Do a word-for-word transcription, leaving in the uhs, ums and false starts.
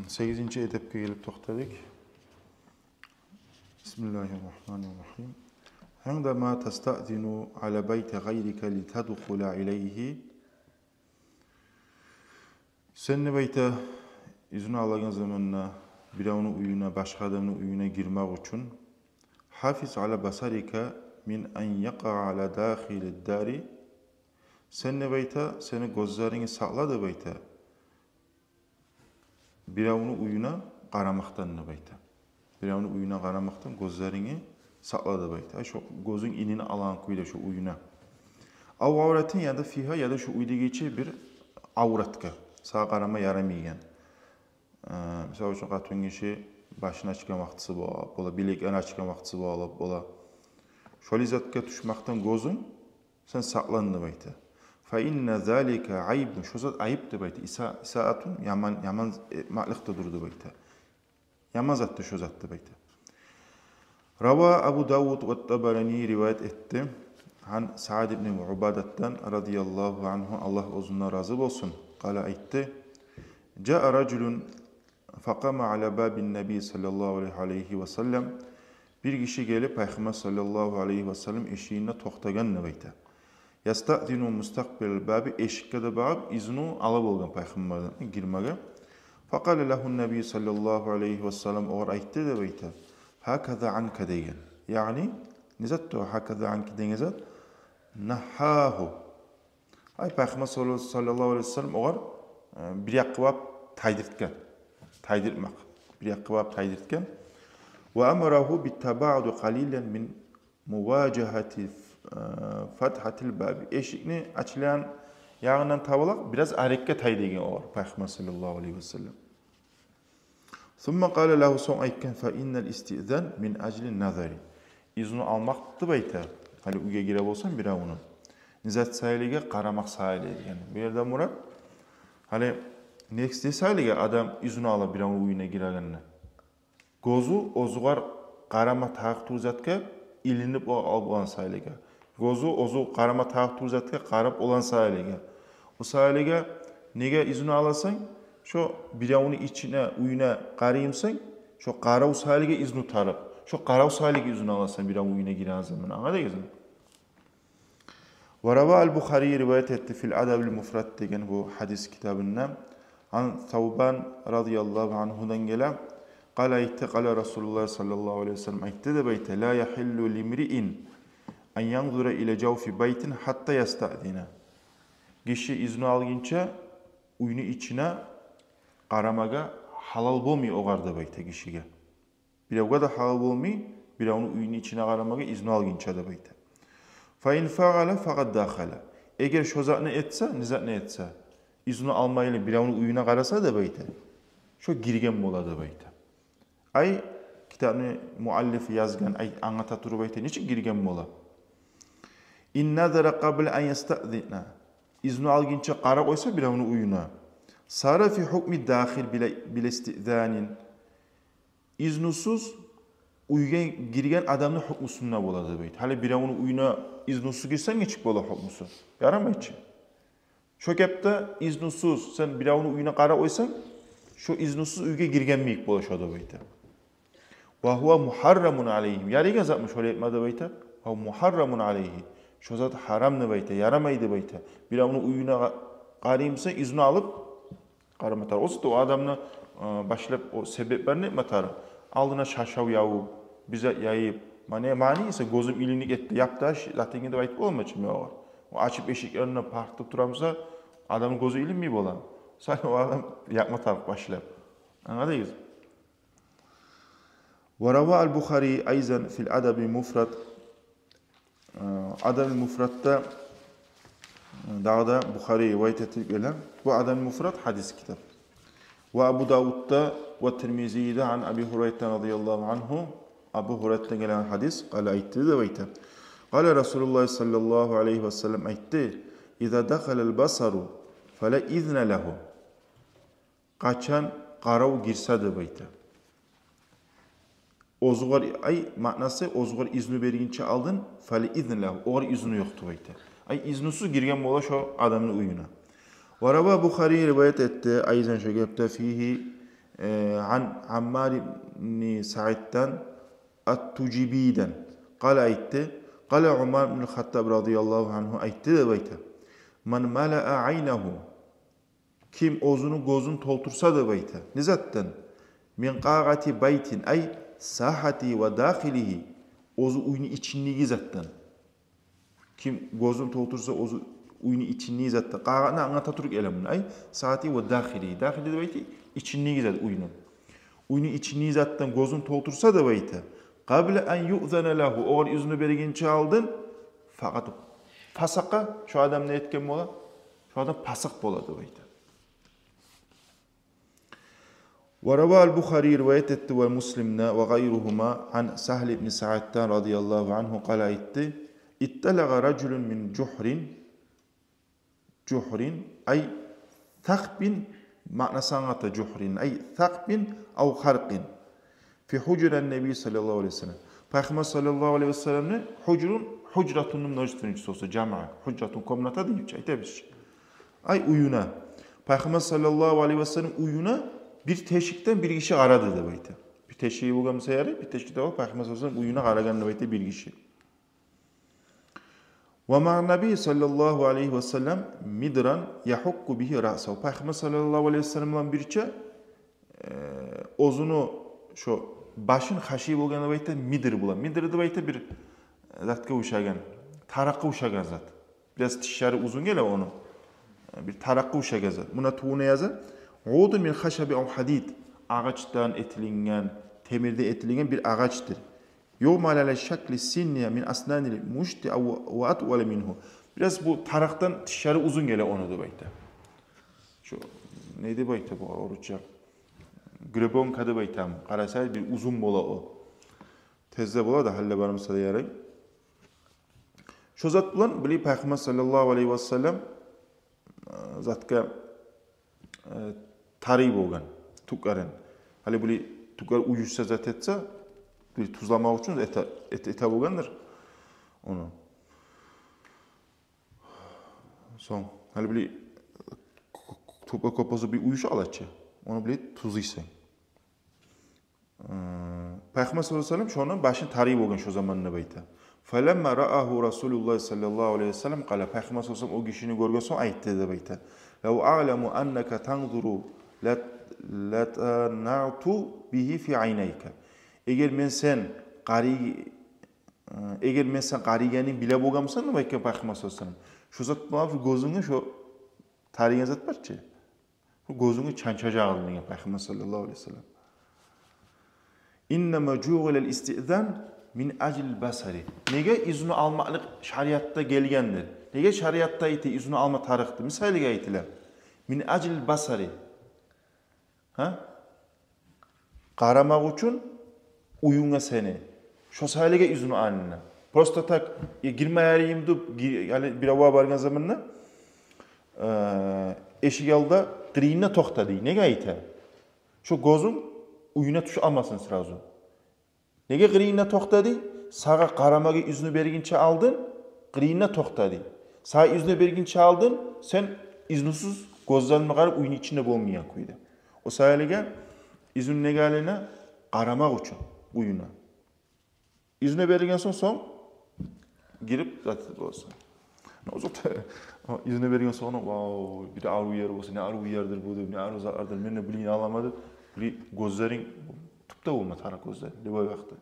Сегизинчи эдепге гелип токътадыкъ. بسم الله الرحمن الرحيم. عندما تستأذن على بيت غيرك لتدخل عليه. Сен, деп айта, изну алагъан заманда биревню уьюне, башгъа адамны уьюне гирмек учун, حافظ على بصرك من أن يقع على داخل الدار. Сен, деп айта, сени гёзлерингни сакъла, деп айта, биревню уьюне къарамакъдан, деп айта. Биревню уьюне къарамакъдан гёзлерингни сакъла, деп айта. Ай, шо гёзюнг илинип алагъан кюйде шо уьюне. أو عورة, яда فيها, яда шо уьйдегиче бир авратгъа, сагъа къарама ярамайгъан. Э, мисал учун, къатын гиши башын ачгъан вакътиси бола, бола, билеклерин ачгъан вакътиси бола, бола. Шолай затгъа тюшмекден гёзюнг сен сакълан, деп айта. فإن ذلك عيب, шо зат айып, деп айта. Иса-, إساءة, яман, яман этмекликдир, деп айта. Яман затдыр шо зат, деп айта. روى أبو داود والطبراني, риваят этди, عن سعد بن عبادة رضي الله عنه, Аллагь оьзюнден рази болсун, قال, айтды: جاء رجل فقام على باب النبي صلى الله عليه وسلم. Бир гиши гелип, Пайхаммар саллаллагьу алайгьи васаллам эшигинде токътагъан, деп айта. يستأذن مستقبل الباب, эшикге де багъып, изну ала болгъан Пайхаммардан гирмеге. فقال له النبي صلى الله عليه وسلم, огъар айтды, деп айта: هكذا عنك, деген. Ягъни, не затды о هكذا عنك деген зат? نحاه. Ай, Пайхаммар салла-, саллаллагьу алайгьи васаллам огъар, э, бир якъгъа багъып тайдыртгъан. Тайдыртмакъ. Бир якъгъа багъып тайдыртгъан. وأمره بالتباعد قليلا من مواجهة, э, فتحة الباب. Эшикни ачылагъан ягъындан табалакъ бираз арекге тай деген огъар Пайхаммар саллаллагьу алайгьи васаллам. ثم قال له, сонг айтгъан: فإن الاستئذان من أجل النظر. Изну алмакъ, деп айта, гьали уьйге гире болсанг биревню, не зат саялыгъа? Къарамакъ саялыгъа деген. Бу ерде мурат, гьали, не, не саялыгъа адам изну ала биревню уьюне гирегенде? Гёзю оьзюгер къарама тарыкъ тюгюл затгъа илинип о-, о-, болгъан саялыгъа. Гёзю оьзю къарама тарыкъ тюгюл затгъа къарап болгъан саялыгъа. О саялыгъа неге изну аласан? Шо биревню ичине, уьюне къараймысан, шо къарав саялыгъа изну тарыкъ. Шо къарав саялыгъа изну аласан биревню уьюне гиреген заман. Англадыгъызмы? وروى البخاري, риваят этди, في الأدب المفرد деген бу гьадис китабында, عن ثوبان رضي الله عنه-дан геле, قال, айтды, قال رسول الله صلى الله عليه وسلم, айтды, деп айта: لا يحل لامرئ أن ينظر إلى جوف بيت حتى يستأذن. Гиши изну алгъынча уьйню ичине къарамагъа гьалал болмай огъар, деп айта, гишиге. Биревге де гьалал болмай биревню уьйню ичине къарамагъа изну алгъынча, деп айта. فإن فعل فقد دخل. Эгер шо затны этсе, не затны этсе, изну алмайлы биревню уьюне къараса, деп айта, шо гирген бола, деп айта. Ай, китапны муаллифи язгъан, ай, англата туруп айта, нечик гирген бола. إن نظر قبل أن يستأذن. Изну алгъынча къарап къойса биревню уьюне, صار في حكم الداخل بلا, بلا استئذان. Изнусуз уьйге гирген адамны гьукмусунда бола, деп айта. Гьали биревню уьюне изнусуз гирсенг, нечик бола гьукмусу? Ярамай чы. Шо кепде изнусуз сен биревню уьюне къарап къойсанг, шо изнусуз уьйге гирген йимик бола шо, деп айта. وهو محرم عليه. Ярайгъан затмы шолай этме, деп айта. وهو محرم عليه. Шо зат гьарам, деп айта, ярамай, деп айта. Биревню уьюне къа-, къараймысан, изну алып къарама тарыкъ. О саялы о адамны, э, башлап о себеплерин этме тарыкъ. Алдына шаршав ябып, бир зат яйып, мане, мани эсе гёзюм илинип гетди, яп да затынгны деп айтып болмай чы мен огъар. О ачып эшиклерин де паркъытып турамыса, адамны гёзю илинмей бола. Саялы о адам япма тарыкъ башлап. Англадыгъыз? وروى البخاري أيضا في الأدب المفرد. Э, Адаб ал-Муфрадда, э, дагъы да Бухари риваят этип геле. Бу Адаб ал-Муфрад гьадис китап. Ва Абу Давудда ва Тирмизиде ан Аби Гьурайрата радияллагьу ангьу, Абу Гьурайрадан гелген гьадис, къала, айтды деп айта. Къала Расулуллагь саллаллагьу алайгьи ва саллам айтды: «Иза дахалал басару фала изна лагьу». Къачан къарав гирсе деп айта. Оьзюгер, ай, маънасы, оьзюгер изну бергинче алдын, фала изна лагьу, огъар изну ёкъ деп айта. Ай, изнусуз гирген бола шо адамны уьюне. Ва рава, Бухари риваят этди, айзан шо гепде, фигьи, э, ан Аммар ибн Саиддан ат-Тужибийден. Къала, айтды. Къала Умар ибн Хаттаб радияллагьу ангьу, айтды деп айта. Ман малаа айнагьу, ким оьзюню гёзюн толтурса деп айта. Не затдан? Мин къагъати байтин, ай сахати ва дахилигьи, оьзю уьйню ичиндеги затдан. Ким гёзюн толтурса оьзю уьйню ичиндеги затдан. Къагъаны англата туруп геле муну. Ай сахати ва дахилигьи. Дахили деп айта ичиндеги зат уьйню. Уьйню ичиндеги затдан гёзюн толтурса деп айта. Къабла ан юъзана лагьу, огъар изну бергинче алдын. Факъат фасакъа, шо адам не этген бола? Шо адам пасыкъ бола деп айта. Ва рава ал-Бухари, риваят этди, ва Муслим да, ва гъайругьума, ан Сагьл ибн Саъддан радияллагьу ангьу, къала, айтды. Итталагъа ражулун мин жугьрин, жугьрин, ай сакъбин, маънасы англата жугьрин, ай сакъбин ав харкъин. Фи гьужрин Наби саллаллагьу алайгьи ва саллам. Пайхаммар саллаллагьу алайгьи ва салламны гьужрун, гьужратунну множественный числосу, жамаъ. Гьужратун комната дейчи, айтабыз чы. Ай уьюне. Пайхаммар саллаллагьу алайгьи ва саллам уьюне бир тешикден бир гиши къарады деп айта. Бир тешиги болгъан буса ярай, бир тешикден ол Пайхаммар саллаллагьу алайгьи ва саллам уьюне къарагъан деп айта бир гиши. Ва маъан Наби саллаллагьу алайгьи ва саллам мидран ягьукку бигьи раъсагьу. Пайхаммар саллаллагьу алайгьи ва саллам булан бирче, э, оьзюню шо башын хаший болгъан деп айта мидр булан. Мидр деп айта бир затгъа ушагъан, таракъгъа ушагъан зат. Бираз тишлери узун геле ону. Э, бир таракъгъа ушагъан зат. Муна тюбюне яза. Удун мин хашабин ав гьадид. Агъачдан этилинген, темирден этилинген бир агъачдыр. Юъмалу ала шакли синнин мин аснанил мушти ав ва атвала мингьу. Бираз бу таракъдан тишлери узун геле ону деп айта. Шо не деп айта бу орусча? Гребёнка деп айтамы? Къарасагъыз, бир узун бола о. Тезде бола да, гьали де бар буса да ярай. Шо зат булан, биле, Пайхаммар саллаллагьу алайгьи ва саллам, э, затгъа, э, тарый болгъан тюклерин. Гьали, биле, тюклер уюшса, зат этсе, биле, тюзлемек учун эте, эте, эте болгъандыр ону. Сонг, гьали, биле, тюклер кёп болса, бир уюшуп къала чы. Ону, биле, тюзлейсен. Пайхаммар саллаллагьу алайгьи ва саллам шону башын тарый болгъан шо заманда деп айта. Фаламма раагьу Расулуллагь саллаллагьу алайгьи ва саллам къала. Пайхаммар саллаллагьу алайгьи ва саллам о гишини гёрген сонг айтды деп айта. Лав аъламу аннака танзуру лат-, латанагъту бигьи фи айнайка. Эгер мен сен къарый-, эгер мен сен къарыйгъанынг биле болгъан бусам деп айтгъан Пайхаммар саллаллагьу алайгьи ва саллам. Шо зат булан шо гёзюнге шо тарыйгъан зат бар чы. Бу гёзюнге чанчажакъ эдим деген Пайхаммар саллаллагьу алайгьи ва саллам. Иннама жуъилал истизан мин ажлил басари. Неге изну алмакълыкъ шариатда гелгендир? Неге шариатда айта изну алма тарыкъдыр? Мисалгъа айтайым. Мин ажлил басари. Гьа? Къарамакъ учун уьюнге сени. Шо саялыгъа изну алына. Просто так, э, гирме яраймы деп, ги-, яни бир авгъа баргъан заманда, э, эшик алда къырыйында токъта дей. Неге айта? Шо гёзюнг уьюне тюшюп алмасын сразу. Неге къырыйында токъта дей? Сагъа къарамагъа изну бергинче алдын къырыйында токъта дей. Сагъа изну бергинче алдын сен изнусуз, гёзлерингни къарап, уьйню ичинде болмайгъан кюйде. О саялыгъа изну неге алына? Къарамакъ учун уьюне. Изну берген сонг, сонг гирип зат болсун. Но зат, изну берген сонг, вау, бир арив ер болсун, не арив ердир бу деп, не арив затлардыр, мен де билейим, аламан деп, биле, гёзлеринг тюпде болма тарыкъ, гёзлеринг, любой вакътда.